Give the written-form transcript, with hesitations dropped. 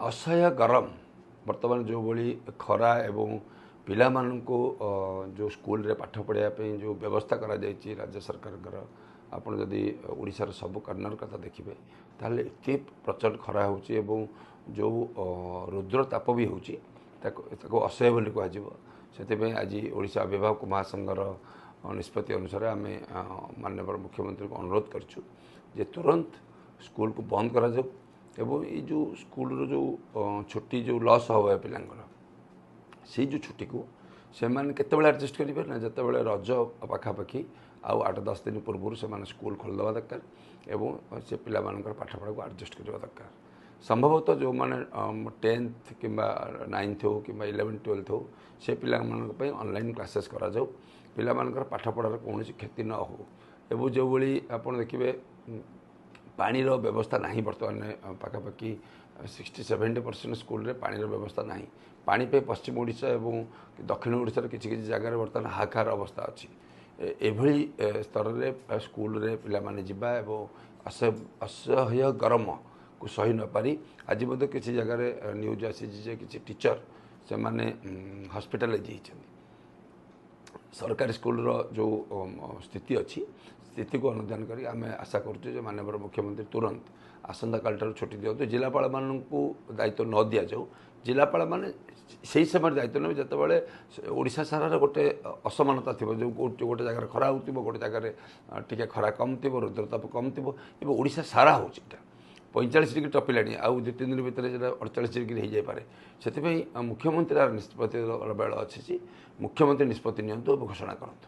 ଅସହ୍ୟ ଗରମ, ବର୍ତ୍ତମାନ ଯେଉଁଭଳି ଖରା ଏବଂ ପିଲାମାନଙ୍କୁ ଯେଉଁ ସ୍କୁଲରେ ପାଠ ପଢ଼ାଇବା ପାଇଁ ଯେଉଁ ବ୍ୟବସ୍ଥା କରାଯାଇଛି ରାଜ୍ୟ ସରକାରଙ୍କର, ଆପଣ ଯଦି ଓଡ଼ିଶାର ସବୁ କର୍ଣ୍ଣର କଥା ଦେଖିବେ ତାହେଲେ ଏତେ ପ୍ରଚଣ୍ଡ ଖରା ହେଉଛି ଏବଂ ଯେଉଁ ରୁଦ୍ର ତାପ ବି ହେଉଛି, ତାକୁ ଅସହ୍ୟ ବୋଲି କୁହାଯିବ। ସେଥିପାଇଁ ଆଜି ଓଡ଼ିଶା ଅଭିଭାବକ ମହାସଂଘର ନିଷ୍ପତ୍ତି ଅନୁସାରେ ଆମେ ମାନ୍ୟବର ମୁଖ୍ୟମନ୍ତ୍ରୀଙ୍କୁ ଅନୁରୋଧ କରିଛୁ ଯେ ତୁରନ୍ତ ସ୍କୁଲକୁ ବନ୍ଦ କରାଯାଉ ଏବଂ ଏଇ ଯେଉଁ ସ୍କୁଲର ଯେଉଁ ଛୁଟି ଯେଉଁ ଲସ୍ ହେବ ପିଲାଙ୍କର, ସେଇ ଯେଉଁ ଛୁଟିକୁ ସେମାନେ କେତେବେଳେ ଆଡ଼ଜଷ୍ଟ କରିବେ ନା ଯେତେବେଳେ ରଜ ପାଖାପାଖି ଆଉ 8-10 ଦିନ ପୂର୍ବରୁ ସେମାନେ ସ୍କୁଲ ଖୋଲିଦେବା ଦରକାର ଏବଂ ସେ ପିଲାମାନଙ୍କର ପାଠପଢ଼ାକୁ ଆଡ଼ଜଷ୍ଟ କରିବା ଦରକାର। ସମ୍ଭବତଃ ଯେଉଁମାନେ 10th କିମ୍ବା 9th ହେଉ କିମ୍ବା 11 12th ହେଉ, ସେ ପିଲାମାନଙ୍କ ପାଇଁ ଅନଲାଇନ୍ କ୍ଲାସେସ୍ କରାଯାଉ, ପିଲାମାନଙ୍କର ପାଠପଢ଼ାର କୌଣସି କ୍ଷତି ନ ହେଉ। ଏବଂ ଯେଉଁଭଳି ଆପଣ ଦେଖିବେ ପାଣିର ବ୍ୟବସ୍ଥା ନାହିଁ, ବର୍ତ୍ତମାନ ପାଖାପାଖି 60-70% ସ୍କୁଲରେ ପାଣିର ବ୍ୟବସ୍ଥା ନାହିଁ। ପାଣି ପାଇଁ ପଶ୍ଚିମ ଓଡ଼ିଶା ଏବଂ ଦକ୍ଷିଣ ଓଡ଼ିଶାର କିଛି କିଛି ଜାଗାରେ ବର୍ତ୍ତମାନ ହାହାକାର ଅବସ୍ଥା ଅଛି। ଏଭଳି ସ୍ତରରେ ସ୍କୁଲରେ ପିଲାମାନେ ଯିବା ଏବଂ ଅସହ୍ୟ ଗରମକୁ ସହି ନପାରି ଆଜି ମଧ୍ୟ କିଛି ଜାଗାରେ ନ୍ୟୁଜ୍ ଆସିଛି ଯେ କିଛି ଟିଚର ସେମାନେ ହସ୍ପିଟାଲାଇଜ୍ ହେଇଛନ୍ତି। ସରକାରୀ ସ୍କୁଲର ଯେଉଁ ସ୍ଥିତି ଅଛି, ସ୍ଥିତିକୁ ଅନୁଧ୍ୟାନ କରି ଆମେ ଆଶା କରୁଛୁ ଯେ ମାନ୍ୟବର ମୁଖ୍ୟମନ୍ତ୍ରୀ ତୁରନ୍ତ ଆସନ୍ତାକାଲିଠାରୁ ଛୁଟି ଦିଅନ୍ତୁ। ଜିଲ୍ଲାପାଳମାନଙ୍କୁ ଦାୟିତ୍ୱ ନ ଦିଆଯାଉ, ଜିଲ୍ଲାପାଳମାନେ ସେହି ସମୟରେ ଦାୟିତ୍ୱ ନେବେ ଯେତେବେଳେ ଓଡ଼ିଶା ସାରାର ଗୋଟେ ଅସମାନତା ଥିବ, ଯେଉଁ ଗୋଟେ ଜାଗାରେ ଖରା ହେଉଥିବ, ଗୋଟେ ଜାଗାରେ ଟିକେ ଖରା କମ୍ ଥିବ, ରୁଦ୍ରତାପ କମ୍ ଥିବ। ଏବେ ଓଡ଼ିଶା ସାରା ହେଉଛି ଏଇଟା 45 ଡିଗ୍ରୀ ଟପିଲାଣି, ଆଉ 2-3 ଦିନ ଭିତରେ ସେଇଟା 48 ଡିଗ୍ରୀ ହେଇଯାଇପାରେ। ସେଥିପାଇଁ ମୁଖ୍ୟମନ୍ତ୍ରୀ ନିଷ୍ପତ୍ତି ବେଳ ଅଛି ଯେ ମୁଖ୍ୟମନ୍ତ୍ରୀ ନିଷ୍ପତ୍ତି ନିଅନ୍ତୁ ଏବଂ ଘୋଷଣା କରନ୍ତୁ।